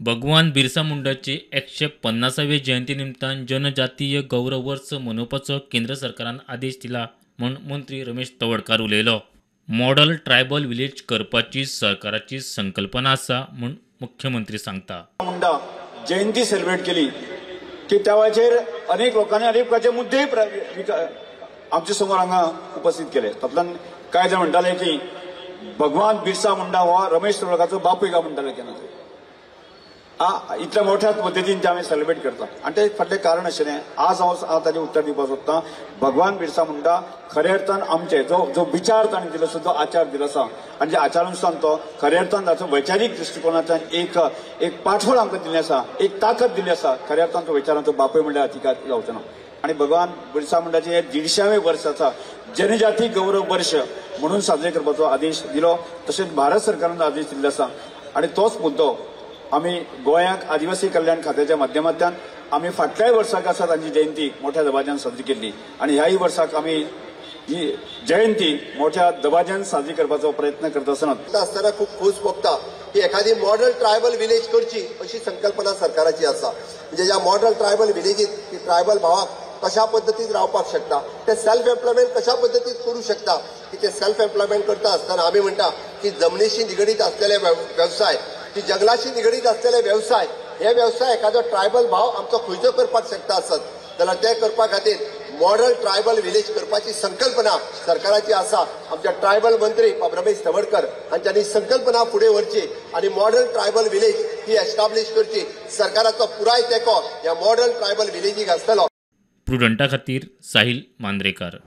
भगवान बिरसा मुंडाचे 150वे जयंती निमतान जनजातीय गौरव वर्स मनोवपाचो केंद्र सरकारान आदेश दिला म्हूण मंत्री रमेश तवडकार उलयलो. मॉडल ट्रायबल विलेज करपाची सरकाराची संकल्पना आसा म्हूण मुख्यमंत्री सांगता. मुंडा जयंती सेलिब्रेट केली की त्या वेळाचेर अनेक लोकांनी अनेक प्रकारचे मुद्दे आमचे समोर हांगा उपस्थित केले. तातूंतल्यान कांय जाण म्हणटाले की भगवान बिरसा मुंडा हो रमेश तवडकाराचो बापूय काय म्हणटाले केन्ना. इतल्या मोठ्या पद्दतीन ते आमी सेलिब्रेट करता आनी ते फाटलें कारण आशिल्लें. आज हांव ताजें उत्तर दिवपाक सोदतां. भगवान बिरसा मुंडा खऱ्या अर्थान आमचे जो जो विचार ताणें दिलो आसा, जो आचार दिलो आसा आनी ज्या आचारानुसार तो खऱ्या अर्थान ताचो वैचारीक दृश्टिकोनांतल्यान एक एक पाठबळ आमकां दिल्लें आसा, एक ताकद दिल्ली आसा. खऱ्या अर्थान तो विचारांचो बापूय म्हणल्यार अतिकार जावचो ना. आनी भगवान बिरसा मुंडाचे हे 150वें वर्स आसा, जनजाती गौरव वर्ष म्हणून साजरे करपाचो आदेश दिलो. तशेंच भारत सरकारान आदेश दिल्लो आसा आनी तोच मुद्दो आमी गोंयाक आदिवासी कल्याण खात्याच्या माध्यमांतल्यान आमी फाटल्याय वर्साक आसा तांची जयंती मोठ्या दबाज्यान साजरी केल्ली आनी ह्याय वर्साक आमी ही जयंती मोठ्या दबाज्यान साजरी करपाचो प्रयत्न करता आसतना खूब खोस भोगता की एखादी मॉडल ट्रायबल विलेज करची अशी संकल्पना सरकाराची आसा. म्हणजे ह्या मॉडल ट्रायबल विलेजीत की ट्रायबल भावाक कशा पद्दतीन रावपाक शकता, ते सेल्फ एम्प्लॉयमेंट कशा पद्दतीन करूं शकता, की ते सेल्फ एम्प्लॉयमेंट करता आसतना आमी म्हणटा की जमनीशी निगडीत आसलेले वेवसाय, की जंगलाशी निगडीत आसलेले वेवसाय, हे वेवसाय एखादो ट्रायबल भाव आमचो खंयचो करपाक शकता आसत जाल्यार ते करपा खातीर मॉडल ट्रायबल विलेज करपाची संकल्पना सरकाराची आसा. आमच्या ट्रायबल मंत्री रमेश तवडकर हांच्यांनी संकल्पना फुडें व्हरची आनी मॉडल ट्रायबल विलेज ही एस्टाब्लिश करची. सरकाराचो पुराय तेंको ह्या मॉडल ट्रायबल विलेजीक आसतलो. प्रुडंटा खातीर साहिल मांद्रेकर.